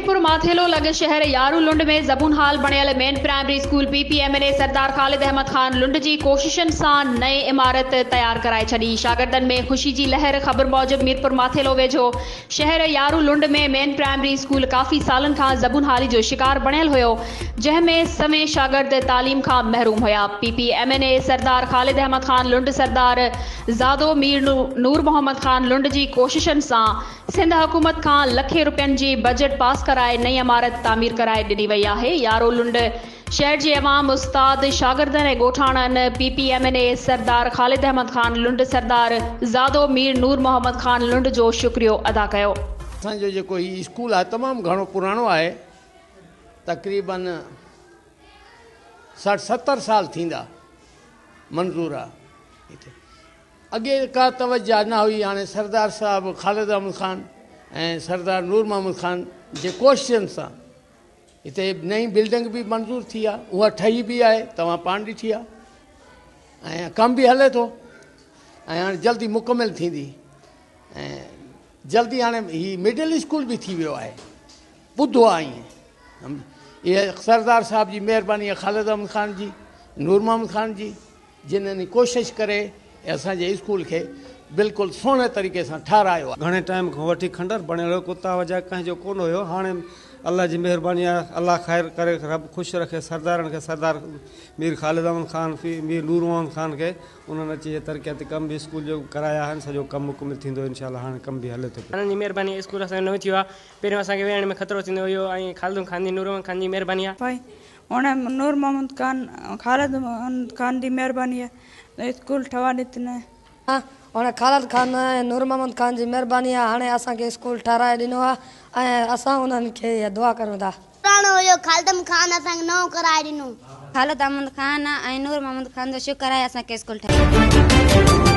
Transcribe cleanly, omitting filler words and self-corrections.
ميرپور ماٿيلو لڳ شهر يارو لنڊ ۾ زبون حال بڻيل main primary school P P M N A Sardar Khalid Ahmed Khan Lund جي ڪوششن سان نئين عمارت تيار ڪرائي ڇڏي شاگردن ۾ خوشي جي لهر خبر موجب ميرپور ماٿيلو ويجهو شهر يارو لنڊ ۾ مين پرائمري اسڪول ڪافي سالن کان زبون حالي جو شڪار بڻيل هيو جنهن ۾ سوين شاگرد تعليم کان محروم هيا P P M N A Sardar Khalid Ahmed Khan Lund Sardar زادو Mir Noor Muhammad Khan Lund جي ڪوششن سان سنڌ حڪومت کان لکين روپين جي بجيٽ پاس ڪرائي نئين عمارت تعمير ڪرائي ڏني وئي آهي، يارو لنڊ شهر جي عوام، استاد، شاگردن ۽ ڳوٺاڻن P P M N A Sardar Khalid Ahmed Khan Lund Sardar زادو Mir Noor Muhammad Khan Lund جو شڪريو ادا ڪيو. اسان جو جيڪو هي اسڪول آهي تمام گهڻو پراڻو آهي تقريبن 60 70 سال ٿيندا منظور آهي هتي اڳي ڪا توجه نه هئي، هاڻي سردار صاحب خالد احمد خان ۽ سردار نور محمد خان جي ڪوششن سان هتي نئين بلڊنگ به منظور ٿي آهي، اها ٺهي به آهي، توهان پاڻ ڏٺي آهي ۽ ڪم به هلي ٿو ۽ هاڻي جلدي مڪمل ٿيندي ۽ جلدي هاڻي هي مڊل اسڪول به ٿي ويو آهي، ٻڌو آهي ائين. اها سردار صاحب جي مهرباني آهي خالد احمد خان جي، نور محمد خان جي. جنھن ڪوشش ڪري اسان جي اسڪول کي بلڪل سهڻي طريقي سان ٺارايو آهي. گهڻي ٽائيم کان وٺي کنڊر بڻيل هيو ڪو توجه ڪنهن جو ڪونه هيو هاڻي الله جي مهرباني آهي الله خير ڪري رب خوش رکي سردارن کي سردار مير خالد احمد خان مير نور محمد خان کي انهن اچي هي ترقياتي ڪم به اسڪول جو ڪرايا آهن سڄو ڪم مڪمل ٿيندو انشاء الله هاڻي ڪم به هلي ٿو پيو. انهن جي مهرباني اسڪول اسان جو نئون ٿيو آهي پهريون اسان کي ويهڻ ۾ خطرو ٿيندو هيو ۽ خالد خان جي نور محمد خان جي مهرباني آهي. هن نور محمد خان خالد محمد خان جي مهرباني آهي اسڪول ٺهوا ڏتن. هن خالد خان ۽ نور محمد خان جي مهرباني آهي هاڻي اسان کي اسڪول ٺهرائي ڏنو آهي ۽ اسان انهن کي اها دعا ڪريون ٿا. پراڻو هيو خالد احمد خان اسان کي نئون ڪرائي ڏنو. خالد احمد خان ۽ نور محمد خان جو شڪر آهي اسان کي اسڪول ٺهرايو.